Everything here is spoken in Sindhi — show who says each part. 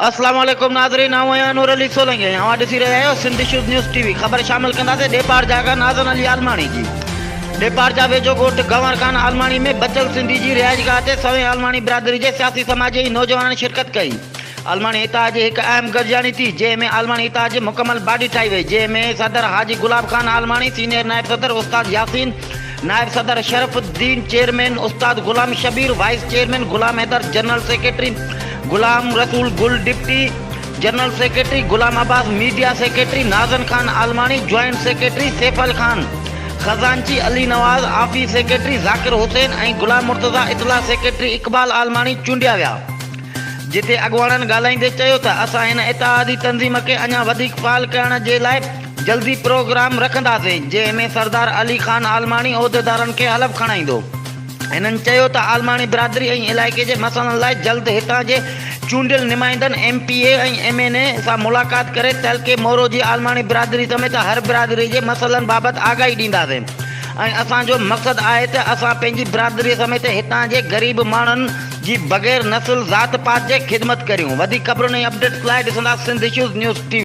Speaker 1: اسلام عليڪم ناظرين آئون آهيان نور علي سولنگي ۽ اوهان ڏسي رهيا آهيو Sindh issues news T V خبر شامل ڪنداسين ڏيپار جا کان نازن علي عالماڻي جي ڏيپار جا ويجهو ڳوٺ گنور خان عالماڻي ۾ بچل سنڌي جي رهائشگاهه تي سوين عالماڻي برادري جي سياسي سماجي ۽ نوجوانن شرڪت ڪئي عالماڻي اتحاد جي هڪ اهم گڏجاڻي ٿي جنهن ۾ عالماڻي اتحاد جي مڪمل باڊي ٺاهي وئي جنهن ۾ صدر حاجي گلاب خان عالماڻي سينيئر نائب صدر استاد ياسين نائب صدر شرف الدين، چيئرمين استاد Ghulam Shabbir, vice chairman Ghulam Haider, general secretary Ghulam Rasool Gul, deputy general secretary Ghulam Abbas, media secretary Nazan Khan Almani, joint secretary Saifal Khan, خزانچي علي نواز، آفيس سيڪريٽري ذاڪر حسين ۽ غلام مرتضيٰ، اطلاع سيڪريٽري اقبال عالماڻي چونڊيا ويا. جتي اڳواڻن ڳالهائيندي چيو ته اسان هن اتحادي تنظيم کي اڃا وڌيڪ فعال ڪرڻ جي لاء جلدي پروگرام رکنداسين، جنهن ۾ سردار علي خان عالماڻي عهديدارن کي حلف کڻائيندو. هنن چيو ته عالماڻي برادري ۽ علائقي جي مسئلن لاء جلد هتان جي چونڊيل نمائندن M P A ۽ M N A سان ملاقات ڪري تعلقي مورو جي عالماڻي برادري سميت هر برادري جي مسئلن بابت آگاهي ڏينداسين ۽ اسان جو مقصد آهي ته اسان پنهنجي برادري سميت هتان جي غريب ماڻهن جي بغير نسل ذات پات جي خدمت ڪريون. وڌيڪ خبرن ۽ اپڊيٽس لاء ڏسندا Sindh issues news T V.